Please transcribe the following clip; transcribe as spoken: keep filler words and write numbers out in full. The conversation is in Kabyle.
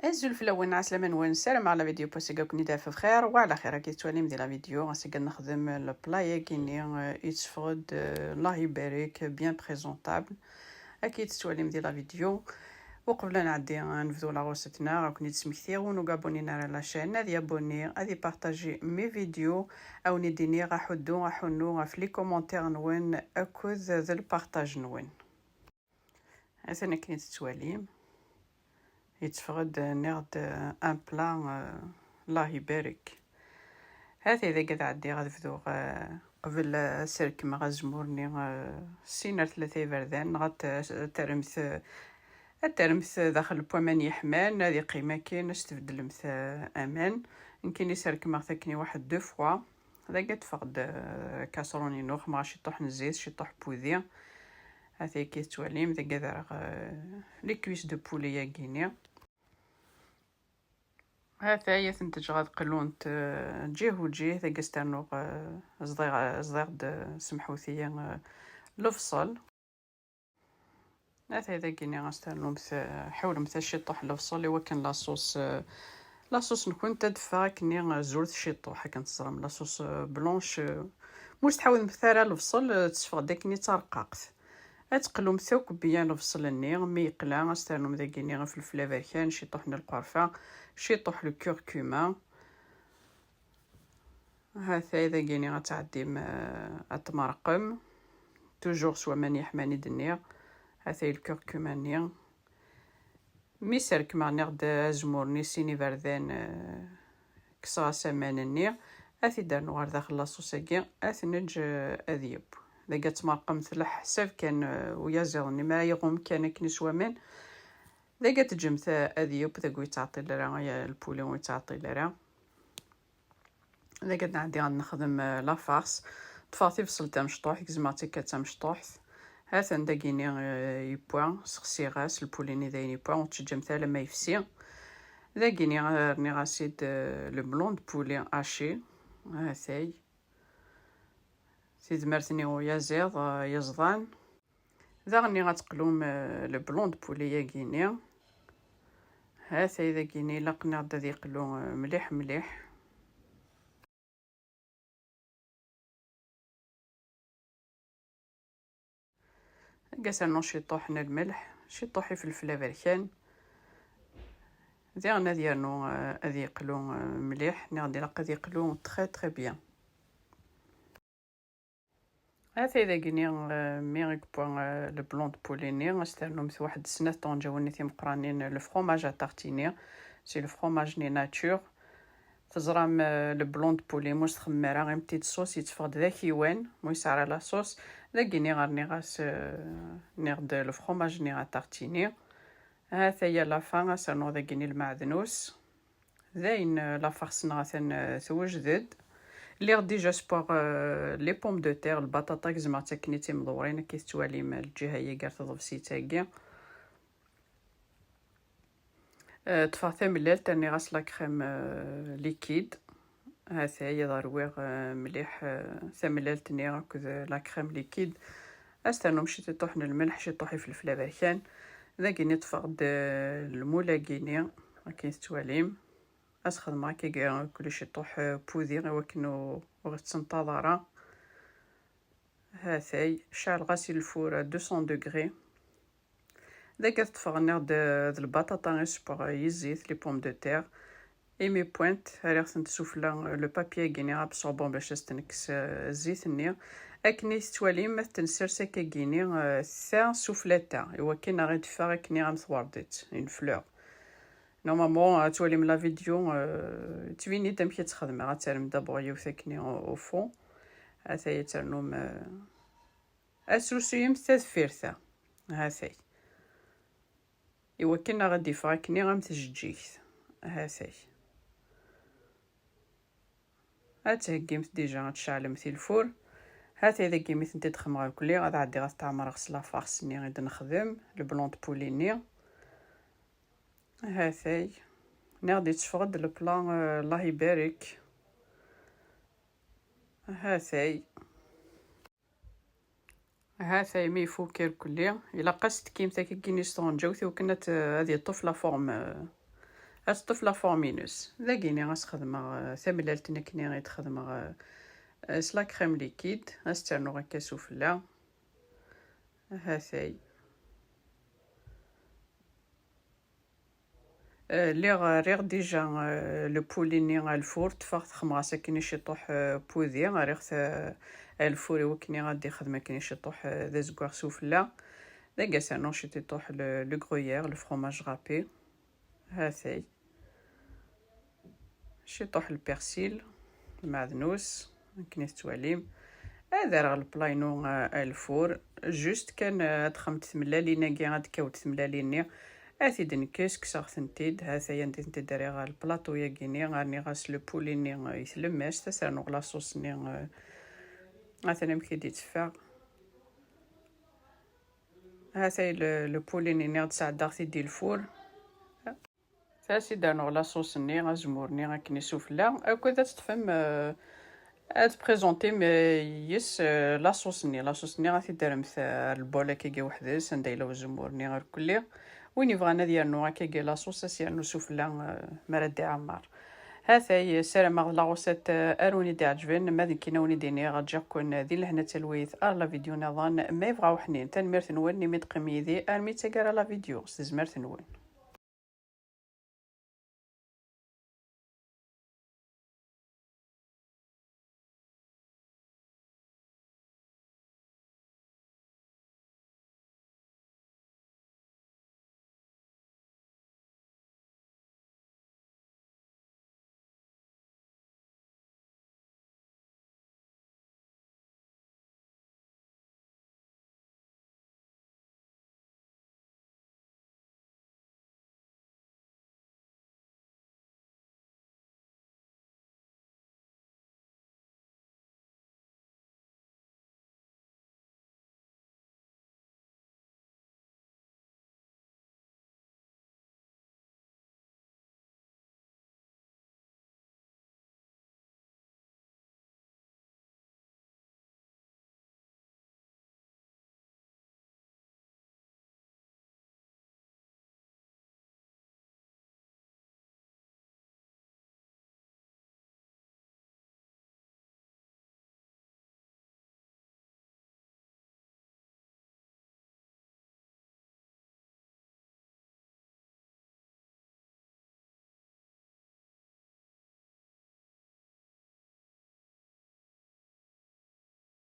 Azul fell-awen, ɛeslama-nwen, ssarameɣ la vidéo n wass-agi ad ken-id-taf bxir wa ɛla xir. Akka tettwalim di la vidéo, ass-agi ad nexdem le plat-agi-nni, eh, yetteffeɣ-d, eh, Allah ibarik, bien présentable. Akka tettwalim di la vidéo. Uqbel ad nɛeddi ad nebdu la recette-nneɣ, ad ken-id-smektiɣ, win ur abonné ara la chaîne, ad yabonné, ad ipartaji mes vidéos, ad wen-id-iniɣ aḥuddu, aḥunnu ɣef les commentaires-nwen akked d le partage-nwen. Atan akken i tettwalim, yetteffeɣ-d, nniɣ-d, un plat, eh, Allah ibarik. Hatay dagi ad ɛeddiɣ ad bduɣ, eh, qbel, eh, ad srekmeɣ azemmur-nni, eh, sin ar tlata iberdan, neɣ ad t-, ad terremt, eh, ad terremt daxel n waman yeḥman, ad iqqim akken, ad s-tbeddlemt, eh, aman. Nekkini srekmeɣ-t akken i waḥed deux fois. Dagi ad teffeɣ-d, eh, kaṣrun-inu, xemɣ ciṭuḥ n zzit, ciṭuḥ n wudi. Hatay akka tettwalim, dagi ad rreɣ, eh, les cuisses de poulet-agi-nni. Hatay ad tent-ǧǧeɣ ad qlunt, eh, ǧih u ǧih, dagi ad s-ternuɣ, eh, ẓḍiɣ, ẓḍiɣ-d, eh, semḥut-iyi, eh, lebṣel. Hatay dagi-nni ad s-ternumt, eh, ḥawlemt ciṭuḥ lebṣel i wakken la sauce, eh, la sauce-nkent ad d-teffeɣ akken, eh, zurt ciṭuḥ, akken teẓram la sauce, eh, blanche, eh, ma ur s-tḥawlemt ara lebṣel, eh, tesseffeɣ-d akken d tarqaqt. Ad teqlumt akk bien lebṣel-nni, mi yeqla, ad s-ternum dagi-nni afelfel aberkan, ciṭuḥ n lqerfa, ciṭuḥ n lkurkuma. Hatay dagi-nni ad tɛeddim, eh, ad tmerqem, toujours s waman yeḥman i d-nniɣ. Hatay lkurkuma-nni. Mi srekmeɣ, nniɣ-d, azemmur-nni sin iberdan, eh, kkseɣ-as aman-nni, ad t-id-rnuɣ ɣer daxel la sauce-agi, ad t-neǧǧ, eh, ad yeww. Dagi ad tmerqemt leḥsab kan, eh, uyaziḍ-nni, mi ara iɣum kan akken s waman, dagi ad teǧǧemt, eh, ad yeww, dagi ur yettɛeṭṭil ara, ya, lpuli ur yettɛeṭṭil ara. Dagi ad nɛeddi ad nexdem, eh, la farce. Ṭṭfeɣ tibṣelt tamecṭuḥt, gezmeɣ-tt akka d tamecṭuḥt. Hatan dagini, eh, yewwa, sexsiɣ-as, lpuli-nni dayen yewwa, ur t-teǧǧamt ara ma yefsi. Dagini, eh, rniɣ-as-id, eh, le blanc de poulet haché. Hatay. Tidmert-nni uyaziḍ, eh, yeẓḍan. Daɣen ad teqlum, eh, le blanc de poulet-agi-nni. Hatay dagini, ilaq-aɣ-d ad yeqlu, eh, mliḥ, mliḥ. Ad as-rnuɣ ciṭuḥ n lmelḥ, ciṭuḥ ifelfel aberkan. Diɣen ad yernu, eh, ad yeqlu, eh, mliḥ, nniɣ-d ilaq ad yeqlu très, très bien. Hatay dagini, eh, mi i yewwa, eh, le blanc de poulet-nni, ad s-ternumt waḥed snat tɣenǧawin timeqranin, le fromage à tartiner, c'est le fromage-nni nature. Teẓram, eh, le blanc de poulet, ma ur s-txemmem ara, imi t-id sauce, yetteffeɣ-d d akiwan, ma ur yesɛi ara la sauce. Dagini rniɣ-as, eh, nniɣ-d le fromage-nni à tartiner. Hatay à la fin, ad s-rnuɣ dagini lmeɛdnus. Dayen, eh, la farce-nneɣ atan, eh, tewjed-d. Lliɣ déjà ssewweɣ, eh, les pommes de terre, lbaṭaṭa, gezmeɣ-tt akken i d timdewwrin, akka i tettwalim, eh, lǧiha-agi ar tḍebsit-agi. Eh, ṭṭfeɣ tamellalt, rniɣ-as la crème, eh, liquide. Hatay, ad rwiɣ, eh, mliḥ, eh, tamellalt-nni akked la crème liquide. Ad s-ternum ciṭuḥ n lmelḥ, ciṭuḥ ifelfel aberkan. Dagini ṭṭfeɣ-d, eh, lmul-agi-nni, akken tettwalim. Ad s-xedmeɣ akka, kulli ciṭuḥ, eh, pudi, i wakken ur, ur ɣ-ittenṭaḍ ara. Hatay, ceɛleɣ-as i lfur à deux cents degrés. Dagi ad ṭṭfeɣ, nniɣ-d, d lbaṭaṭa i ssewweɣ yis-s, les pommes de terre. Imi wwant, rriɣ-tent sufella, le papier-agi-nni absorbant, bac ad s-tenekkes, eh, zzit-nni. Akken i tettwalim, ad ten-ssers akka-gini, eh, ta sufella ta, i wakken ad ɣ-d-teffeɣ akken am twerḍit, une fleur. Normalement, ad twalim la vidéo, euh, tettbin-d amek i tt-xedmeɣ, ad terrem d'abord yiwet akken au, au fond. Hatay ad ternum, euh, ad tesrusuyemt tadfirt-a. Hatay. I wakken ad ɣ-d-yeffeɣ akken am tjeǧǧigt. Hatay. Ad theggimt déjà, ad tceɛlemt i lfur. Hatay dagi mi tent-id-xemmeɣ irkelli, ad ɛeddiɣ ad t-ɛemreɣ s la farce-nni i d-nexdem, le blanc de poulet-nni. Hatay. Nniɣ-d yetteffeɣ-d le plat, euh, Allah ibarek. Hatay. Hatay mi ifuk irkelli. Ilaq ad s-tekkimt akka-gini s tɣenǧawt i wakken ad t-, ad yeṭṭef la forme, euh, Ad teṭṭef la forme-ines. Dagini ad s-xedmeɣ, eh, tamellalt-nni akken i d-xedmeɣ, eh, eh, s la crème liquide. Ad s-tt-rnuɣ akka sufella. Hatay. Eh, lliɣ rriɣ déjà, eh, le poulet-nni ar lfur, ṭṭfeɣ-t xemɣeɣ-as akken i ciṭuḥ, eh, pudi, rriɣ-t, eh, ar lfur i wakken ad d-ixdem akken i ciṭuḥ, eh, d azeggaɣ sufella. Dagi ad s-rnuɣ ciṭuḥ le, le gruyère, le fromage râpé. Hatay. Ciṭuḥ le persil, lmeɛdnus, akken i tettwalim. Ad rreɣ le plat-inu, eh, ar lfur. Juste kan, eh, ad d-xemt tmellalin-agi, ad d-kkawent tmellalin-nni. Ad t-id-nekkes, kkseɣ-tent-id. Hatay anda i tent-id-rriɣ ar le plateau-yagi-nni, rniɣ-as le poulet-nni, eh, i tlemmast, ad s-rnuɣ la sauce-nni, eh, atan amek i d-itteffeɣ. Hatay le, le poulet-nni, nniɣ-d sɛeddaɣ-t-id i lfur. Ad as-id-rnuɣ la sauce-nni, azemmur-nni akken i sufella, akked ad teṭṭfem, eh, ad tprezantim, eh, yes, eh, la sauce-nni. La sauce-nni ad t-id-terremt, eh, ar lbol akkagi weḥd-s, anda yella uzemmur-nni irkelli. Win yebɣan ad yernu akkagi la sauce, ad s-yernu sufella, eh, mi ara d-iɛemmer. Hatay, ssarameɣ d la recette, eh, ara wen-d-iɛeǧben, ma d nekkini ad wen-id-iniɣ, ǧǧiɣ-ken di lehna d talwit ar la vidéo nniḍen, ma yebɣa uḥnin. Tanemmirt-nwen imi d-teqqim yid-i armi d taggara la vidéo, s tezmert-nwen.